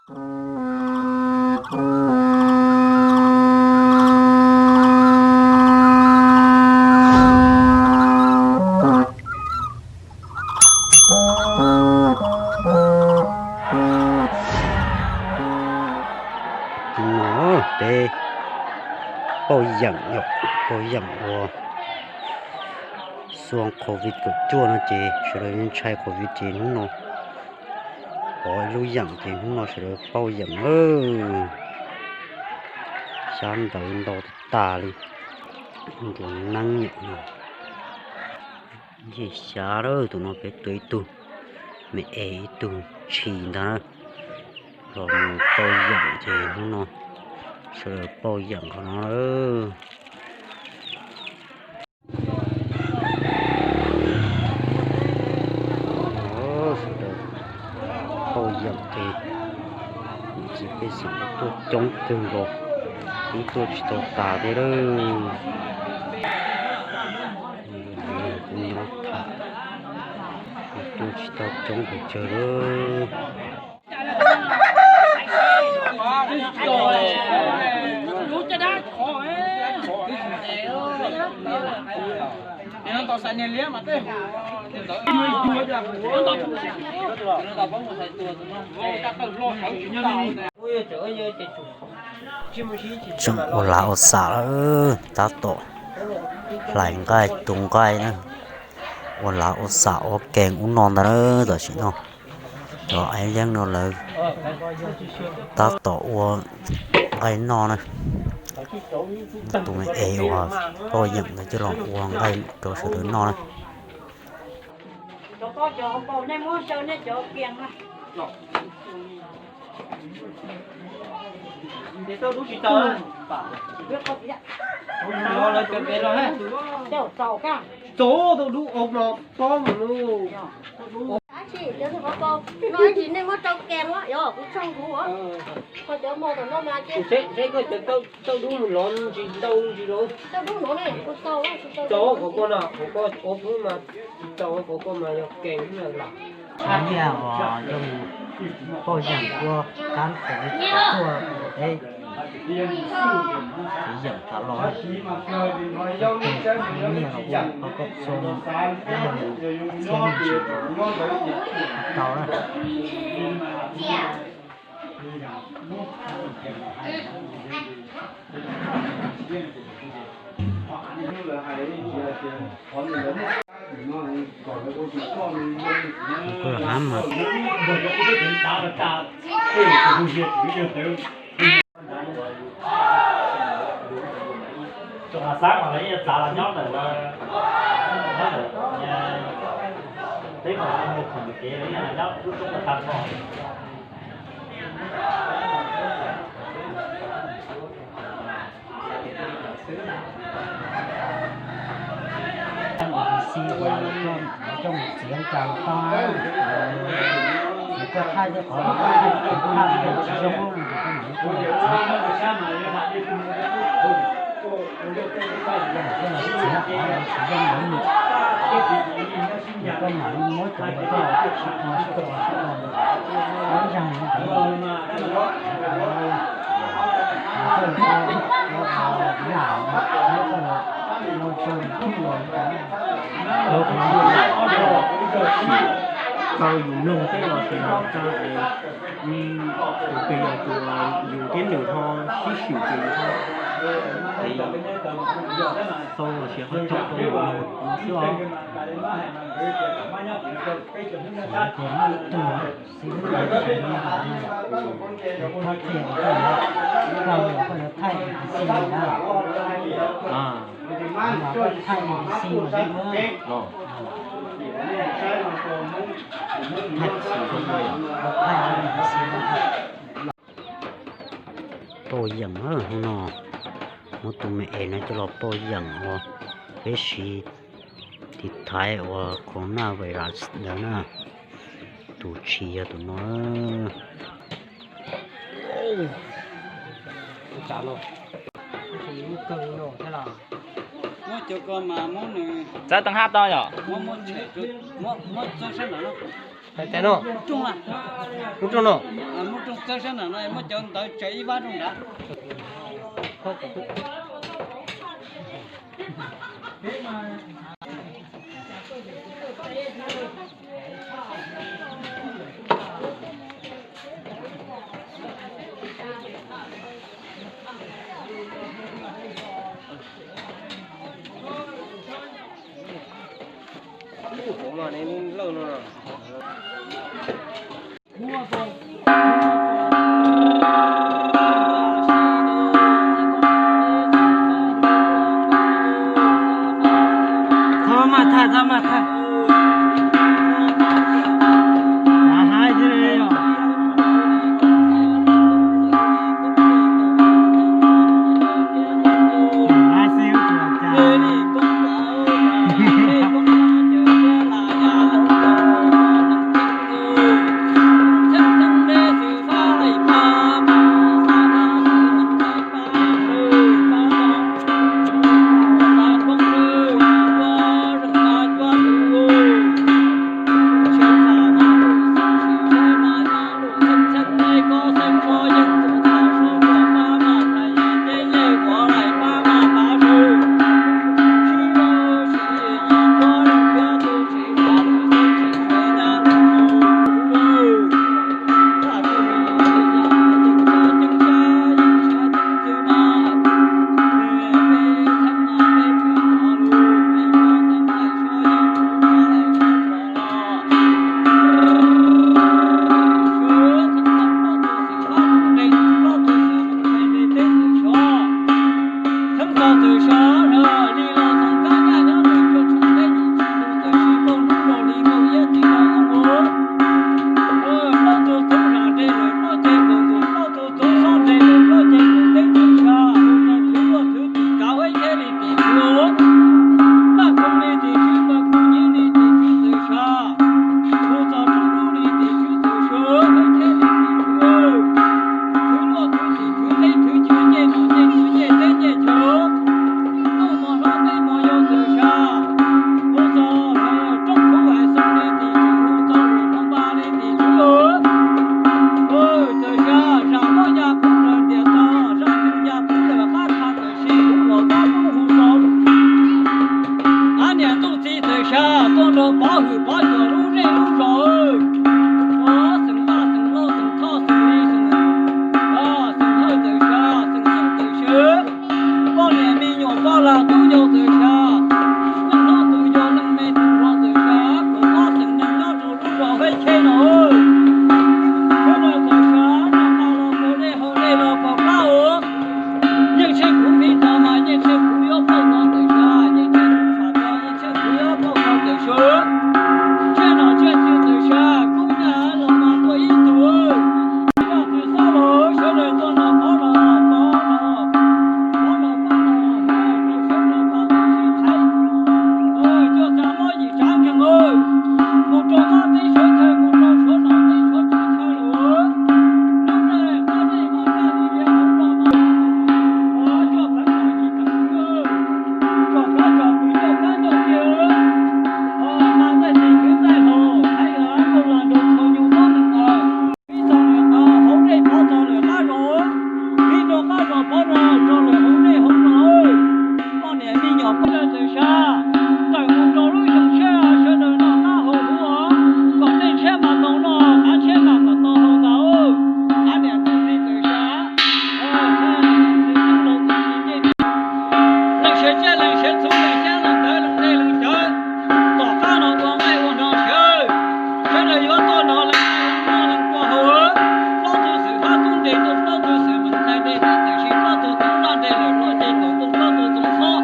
No peb pauj yeem, pauj yeem ua xua covid kaum cuaj no ces sawv daws ntshai covid ces hnub no pov ib lub yeem ces hnub no sawv daws pauj yeem lawm. Xyab ntawv ntau tas tas li, ntuas neeb ncej xyab lawm. Tus no peb tua ib tug me es ib tug tshis ntag na, los mus pauj yeem ces hnub no sawv daws pauj yeem qhov no. Sawv daws pauj yeem ces niam txiv pej xeem tuaj coob kawg nkaus, twb tuaj tsis tau tas thiab lawm. Kuv nyob tham, tuaj tsis tau coob pes tsawg lawm. Tseem ua lav ua xam lawm, tab tom hlais nqaij tu nqaij na, ua lav ua xam ua kees ub no ntag na. Tam sim no cov aib yeeb no lawv tab tom ua nqaij noj na. Tus me es uas pauj yeem ntawd coj los ua nqaij rau sawv daws noj na. Tau dub mus lov ntsis ntau ntsis los. Tau qhov koj no, qhov koj ua pub mas tsis tau, qhov koj mas yog kees na. Yog uas yog pauj yeem ua kab fawm tuaj peb txiv yeem tas los, nyiaj los ua qhov koj txua ib leeg txhiab me ntsis tau na. Kuv los hab mas. Tus Hav Xab mas lawv yeej txav los nyob ntawm, nyob ntawm teb mas mus txog ntawm kev los yeej nyob lub tub tag nrho. Coj mus txiav ntsa los tau, ces koj thaij tej qhov tsis zoo ces koj mam li txiav, txiav qhov tsis zoo ntawd, ces koj mam li muab cov ntawd coj los sib tua sib tua sib tua, ib zaug ntawd. Tau yus mloog tej los sis tau tus twg yog tus yus thiab nws ho sib swm ces yus ho, ces tau los sis ho cog rau yus mloog no xwb os. Ces muaj ib tug xib hwb tau siv li ntawd na, thab qhia rau koj, koj yuav koj yuav thaij N P C na, mas koj thaij N P C mas zoo na. Thaij N P C, thaij N P C. Pauj yeem hnub no, muab tus me es no coj los pauj yeem uas peb siv tiv thaiv uas corona virus ntawd na. Tus tshis yog tus no. Txawb teeb hab tau yom? Muab, muab txawb sab nram no. Lub rooj no. Muab rooj txawb sab nram no, muab cov ntawd tsaws ib vab rooj nrad. Txhob maj thaj, txhob maj thaj. Haib thiab li os. Haib xwb ua cas. Av niam ntuj txiv txawm sab tuaj nrog pov hwm pov cuam lub zej lub zos. Xeem Vaj, xeem Lauj, xeem Thoj, xeem Lis, xeem Hawj txawm sab, xeem Xyooj txawm sab, poj niam me nyuam poj laug tub yau txawm sab, neeg nyob tus yau neeg me tus hluas txawm sab, kaum ob xeem neeg nyob rau lub zos Haib Cheb no. Sawv daws txawm sab, noj qab los kaus dej haus dej los kaus qab os. Yeej tsheej kuv fij txog mas yeej tsheej kuv yuav pauj txog txawm sab, yeej tsheej kuv fam txog yeej tsheej kuv yuav pauj txog txawm sab. Tshiab nom tshiab tswv txawm sab, koob yaj los mas tuaj ib tug. Zaj txwv xob los sawv daws tuaj nrog pov los, pov los, pov los pab los, rau sawv daws pab los sib thaiv. Coj tsa mob yim tsav nkeeg, mus rau mob teb sawv chaw, mus rau suav nom teb suav tsav chaw los. Lub neej qab dej mas kaj li liab hauv no mas, coj pheev kom yim pheev, tsom kab tsom kws coj kab coj kiag. Mas txaij txim kwv txaij laus, haiv los haiv nkauj los nrog txhua nyuag mob neeg os. Ib txog lawm qhov hauv dej pov txog lawm qab zos, ib rau qab zos pov rau rau lawm hauv dej hauv no. Poj niam me nyuam pab txawm sab, tawm mus rau lub xyoo tshiab sawv daws noj qab haus huv os, kom dej tshiab mas tau noj, qav tshiab mas kom tau haus ntag. Av niam ntuj txiv txawm sab, leej siav tsiaj leej siav txhu leej xyab leej ntawv leej dej leej cawv, tom qab no ua nqaij ua nrog sawv, sawv daws yuav tuaj nrog leej noj leej kua haus. Plaub tug xwm fab tub nres tuaj, plaub tug xwm meem ntxhais nres tuaj, tiam sis plaub tug txoov zaj nres lawm plaub ceg kaum ntuj, plaub tug txoov xob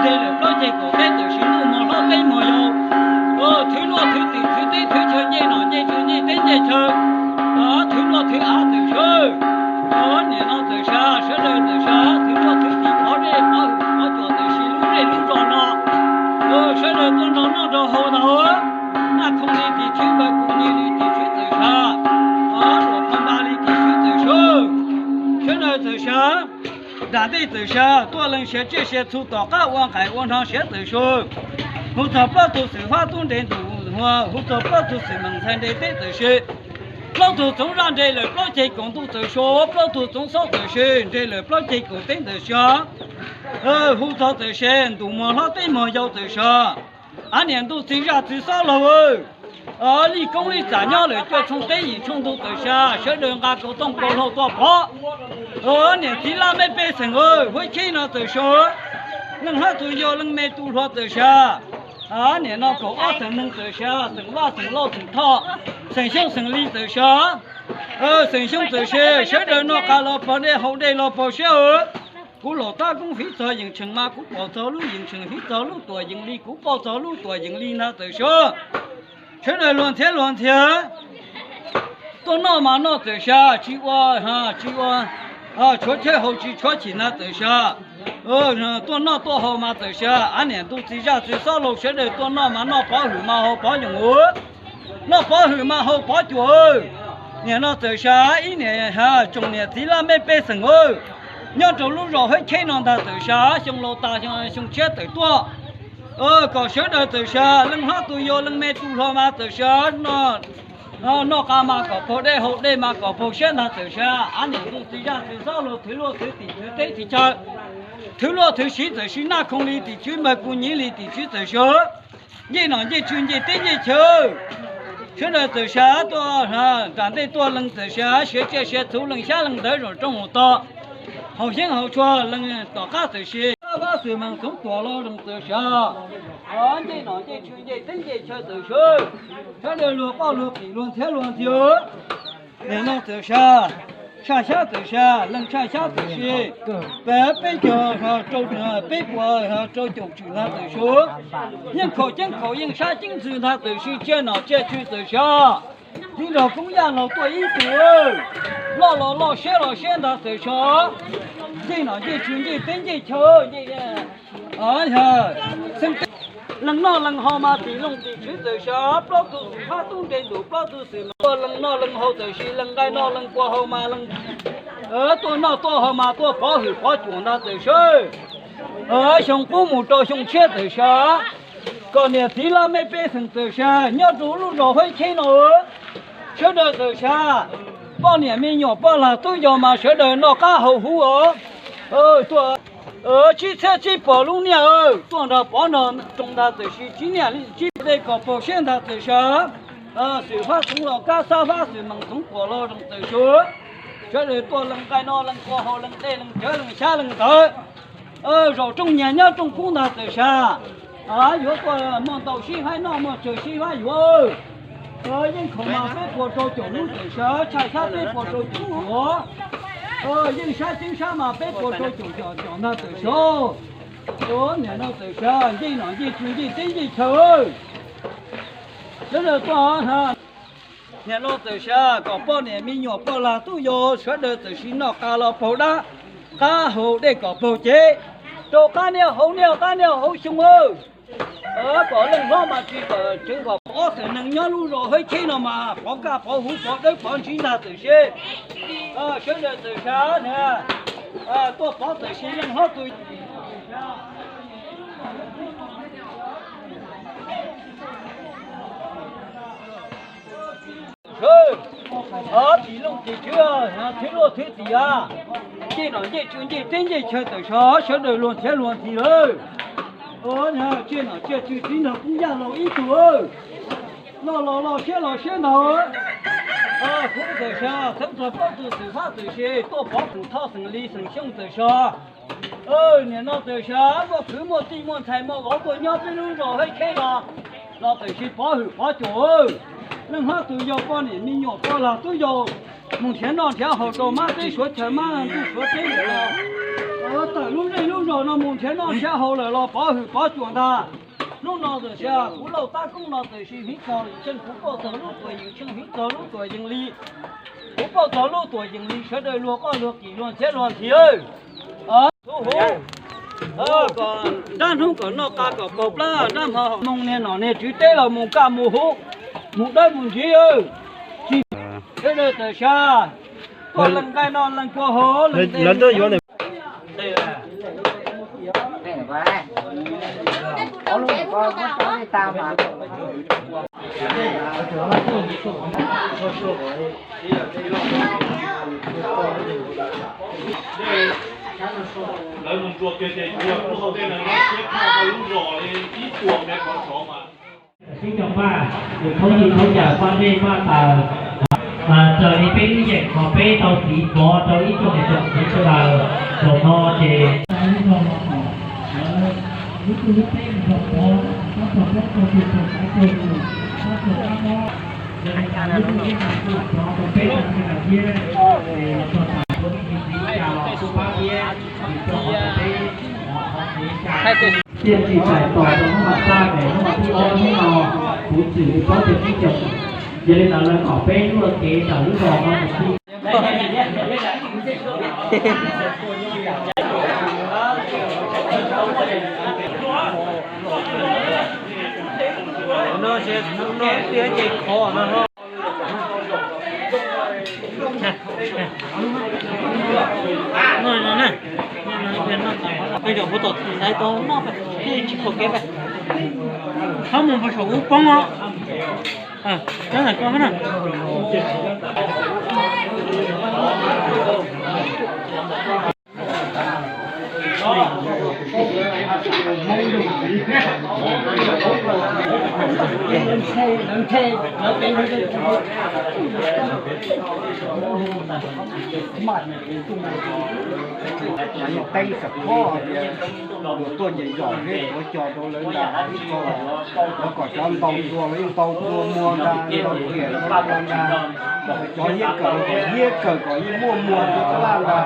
nres lawm plaub ceg kaum teb, tiam sis ntuj hmo hlob teb hmo yau. Thwv luaj thwv twm thwv teb thwv chaw, ncej nom ncej tswv ncej teb ncej chaw, thwv luaj thwv av txawm sawv. Niam no txawm sab, sawv daws txawm sab, thwv luaj thwv twm pov dej pov hwm pov cuam, tiam sis lub zej lub zos no sawv daws tuaj nrog noj nrog haus ntag. Naj Khoo li tim tswv, Npawg Pus Nyij li tim tswv txawm sab, Ruam Phoo Npa li tim tswv txawm sawv. Sawv daws txawm sab, Nram ntej txawm sab tuaj leej siav tsiaj siav txhu tom qab ua nqaim ua nrho siav txawm sab. Hu txog plaub tug xwm fab tub nres ntuj hua, hu txog plaub tug xwm meem ntxhais nres teb txawm sab. Plaub tug txoov zaj nres lawm plaub ceg kaum ntuj txawm sab, plaub tug txoov xauj txawm sab nres lawm plaub ceg kaum teb txawm sab. Hu txog txawm sab ntuj muag hlob teb muag yau txawm sab. Ab niam ntuj txiv zaj txiv xob laug, lij koob lij txam nyob lawm cuaj tshooj teb yim tshooj ntuj txawm sab, sawv daws nqa kaus tooj kaus hlau tuaj pov. Niam txiv laj mej pej xeem, huab cheb no txawm sab, leej hlob tus yau leej me tus hluas txawm sab. Niam no kaum ob xeem neeg txawm sab, xeem Vaj xeem Lauj xeem Thoj, xeem Xyooj xeem Lis txawm sab. Xeem Xyooj txawm sab, sawv daws noj qab los pog dej haus dej los pog siab. Kuv laus tab koob fiv txog yees tsheej mas kuv pom txog lub yees tsheej, fiv txog lub tuam yees li kuv pauj txog lub tuam yees li ntag txawm sab. Sawv daws luag ntxhiab luag ntxhiab, tuaj noj mas noj txawm sab, tsis ua, tsis ua, tshuav chaw haus tsis tshuav chim ntag txawm sab. Tuaj noj tuaj haus mas txawm sab, ab niam ntuj txiv zaj txiv xob laug sawv daws tuaj noj mas noj pov hwm mas haus pov yoos ua, noj pov hwm mas haus pov cuam. Niam no txawm sab ib niam tsoom niam txiv laj mej pej xeem, nyob rau lub zos Hawj Cheb no ntag txawm sab, xyoo laus tas xyoo tshiab tawm tuaj, kom sawv daws txawm sab, leej hlob tus yau leej me tus hluas mas txawm sab, noj qab mas kom paug dej haus dej mas kom paug siab ntag txawm sab. Ab niam ntuj txiv zaj txiv xob laug thwv luaj thwv tim thwv teb thwv chaw, thwv luaj thwv siv txawm sib naj khoo li tim tswv npawg kuv nyiv li tim tswv txawm sab. Ncej nom ncej tswv ncej teb ncej chaw, sawv daws txawm sab tuaj, nram ntej tuaj leej txawm sab siav tsiaj siav txhu leej xyab leej ntawv zaum rooj zaum tog, haus xyeeb haus tshua leej tom qab txawm sab, fab xwm meem txoov tuam los leej txawm sab. Ncej nom ncej tswv ncej teb ncej chaw txawm sab, sawv daws luag qoj luag qim luag ntxhiab luag ntxhiab. Nim no txawm sab, tshaj xyab txawm sab, leej tshaj xyab txawm sab, peb caug rau, peb puas rau caum tswm ntag txawm sab. Yeej khaum ceeb khaum yeej sab ceeb ntxwg ntag txawm sab, tsiaj nom tsiaj tswv txawm sab. Txiv nraug koob yaj laug tuaj ib tug, loj los loj siab los siab ntag txawm sab. Ncej nom ncej tswv ncej teb ncej chaw, ncej leej noj leej haus mas tim looj tim tswv txawm sab, plaub tug xwm fab tub nres ntuj plaub tug xwm meem tuaj leej noj leej haus txawm sab, leej nqaij noj leej kua haus mas leej tuaj noj tuaj haus mas tuaj pov hwm pov cuam ntag txawm sab. Xyoo qub mus rau xyoo tshiab txawm sab, kom niam txiv laj mej pej xeem txawm sab nyob rau lub zos Huab Cheb no, sawv daws txawm sab, poj niam me nyuam poj lag tub yau mas sawv daws noj qab haus huv os. Tuaj tsib txhiab tsib puas lub niaj, tuaj nrog pov nrog roo ntag txawm sab, tsib niaj tsib puas dej kom paug siab ntag txawm sab. Xwm fab txoov los kab xab fab xwm meem txoov tuam los zoo txawm sab. Sawv daws tuaj leej nqaij noj leej kua haus leej dej leej cawv leej xyab leej ntawv, zaum rooj nyias nyob rooj kub ntag txawm sab. Yuav tuaj muaj ntau sib faib noj muaj tsawg sib faib yuav. Yeej khaum mas peb puas rau caum lub txawm sab, tshaj xyab peb puas rau caum cuam. Yeej sab ceeb sab mas peb puas rau caum caum ntag txawm sab. Niam no txawm sab, ncej nom ncej tswv ncej teb ncej chaw, sawv daws tuaj. Niam no txawm sab kom poj niam me nyuam poj lag tub yau sawv daws txawm sab noj qab los paug dab, qab haus dej kom paug cev, rau qab niaj hauv niaj qab niaj hauv xyoo. Kom leej hlob mas tsis kom tseev kom ob txwm neeg nyob lub zos Huab Cheb no mas pov kaj pov huv pov dawb pov ntshiv ntag txawm sab. Sawv daws txawm sab, tuaj pov txawm sab leej hlob tus tim looj tim tswv, thwv luaj thwv tim, ncej nom ncej tswv ncej teb ncej chaw txawm sab, sawv daws luag ntxhiab luag ntxhi lawm. Tsiaj nom tsiaj tswv txiv nraug koob yaj laug ib tug, loj los loj siab los siab ntag. Kuv txawm sab xeeb txog plaub tug xwm fab txawm sab tuaj pov tus thoj xeem Lis xeem Xyooj txawm sab. Niam no txawm sab muaj kwv muaj tij muaj ntxhais muaj vauv tuaj nyob peb lub zos Huab Cheb no los txawm sab pov hwm pov cuam. Leej hlob tus yau poj niam me nyuam poj lag tub yau mus nrhiav noj nrhiav haus rau mab teb suav chaw mab ntuj suav teb lawm los tawm lub zej lub zos no mus nrhiav noj nrhiav haus lawm los pov hwm pov cuam ntag. Hnub no txawm sab kuv Lauj Tab Koob no txawm sab hwv txog yees tsheej, kuv pauj txog lub tuam yees tsheej hwv txog lub tuam yees li. Kuv pauj txog lub tuam yees li sawv daws luag qoj luag qim luag ntxhiab luag ntxhi. Huv, kom dab hnub kom noj qab kom paug plab, dab hmo moo niag nom niag tswv teb los mus kaj mus huv, mus dawb mus ntshiv. Sawv daws txawm sab, tuaj leej nqaij noj leej kua haus leej dej. Lawv mus tsuas kiag ces kuv yog kuv hauv tej no siab khaj rau lub zos li ib puas mev qhov sov mas. Peb cov npaj, nws thaub yim thaub yam paj dej paj taws, raws li peb lub yeem qhov peb tau txiv pov rau ib tsoom niam tsoom txiv sawv daws zaum no ces Tiam sis txais tos rau hnub vas txaj es hnub vas thib ob hnub no, kuv txwm li paub tias peb cov, yog li ntawd lawv kom peb luaj kev ntawm lub zos no mus xwb. Tsis kho kev, txhob mus puag saum ub poob os. Teeb kom phob tias luag tuaj nce zos seb tuav cos rau lawv ntag, ib ko los kom cov ntaus tuag los yeej ntaus tuag muag ntag, ntaus riam ntaus tuag ntag. Cov hiab kawm los kom hiab kawm kom yeej muaj muag rau tab laj ntag.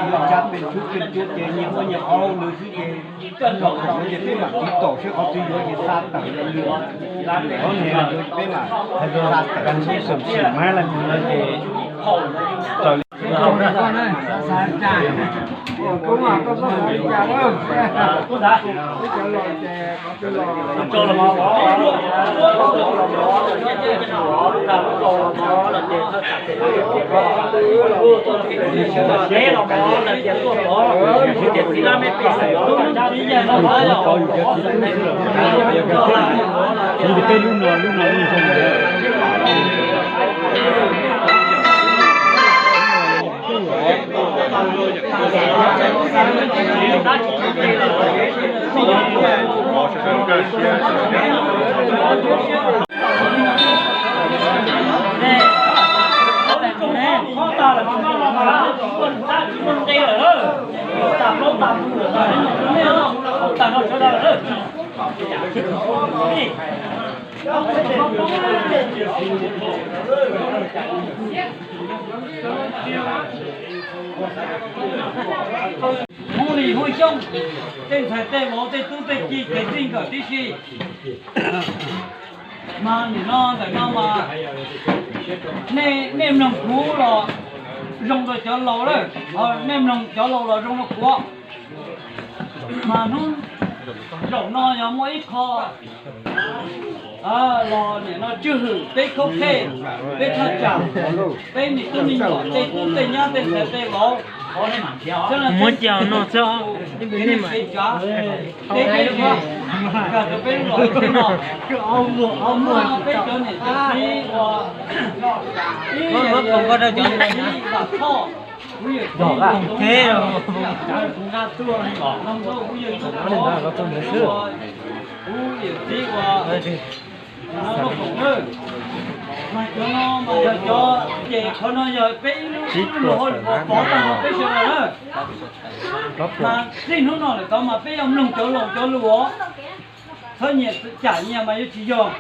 Yuav cab pes tsub pes tsua ces nyias ua nyias qhov hauj lwm xwb ces, thaum no ces peb mam tiv taum seb qhov twg yuav ces xa tawm los lwm, peb mam xa tawm. Hmoob Lis Hmoob Xyooj, tej ntxhais tej vauv tej tub tej ki kev txij nkawm tib si. Mas nim no ntawm no mas nej mloog kuv los zoo rau cov laus lawm, nej mloog cov laus los zoo rau kuv. Mas hnub zaum no yog muaj ib qho los nim no tswj hwm peb khaub khej, peb thaj tsam, peb niam tub me nyuam tej tub tej nyab tej ntxhais tej vauv, muab coj no txog kev tsav, peb, peb, peb, peb, peb cov niam cov txiv uas ib yam li Vam Thoj, kuv yawm txiv, kuv yawm txiv uas mas cov no mas yog cov, ces qhov no yog peb ib lub lub hauj lwm uas pov tag nrho peb sawv daws na. Mas txij hnub no lawm tod mas peb yuav mloog cov laus cov lus os, txhob nyiam cam nyias mas yuav tsis yog.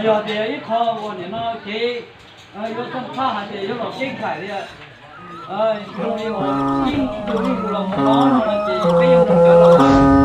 Yog tias ib qho uas nim no kev yuav xoj phaj hais tias yuav los kev khaim li, zoo li uas ib tug ib tus los mus no no ces peb yuav mloog cov laus.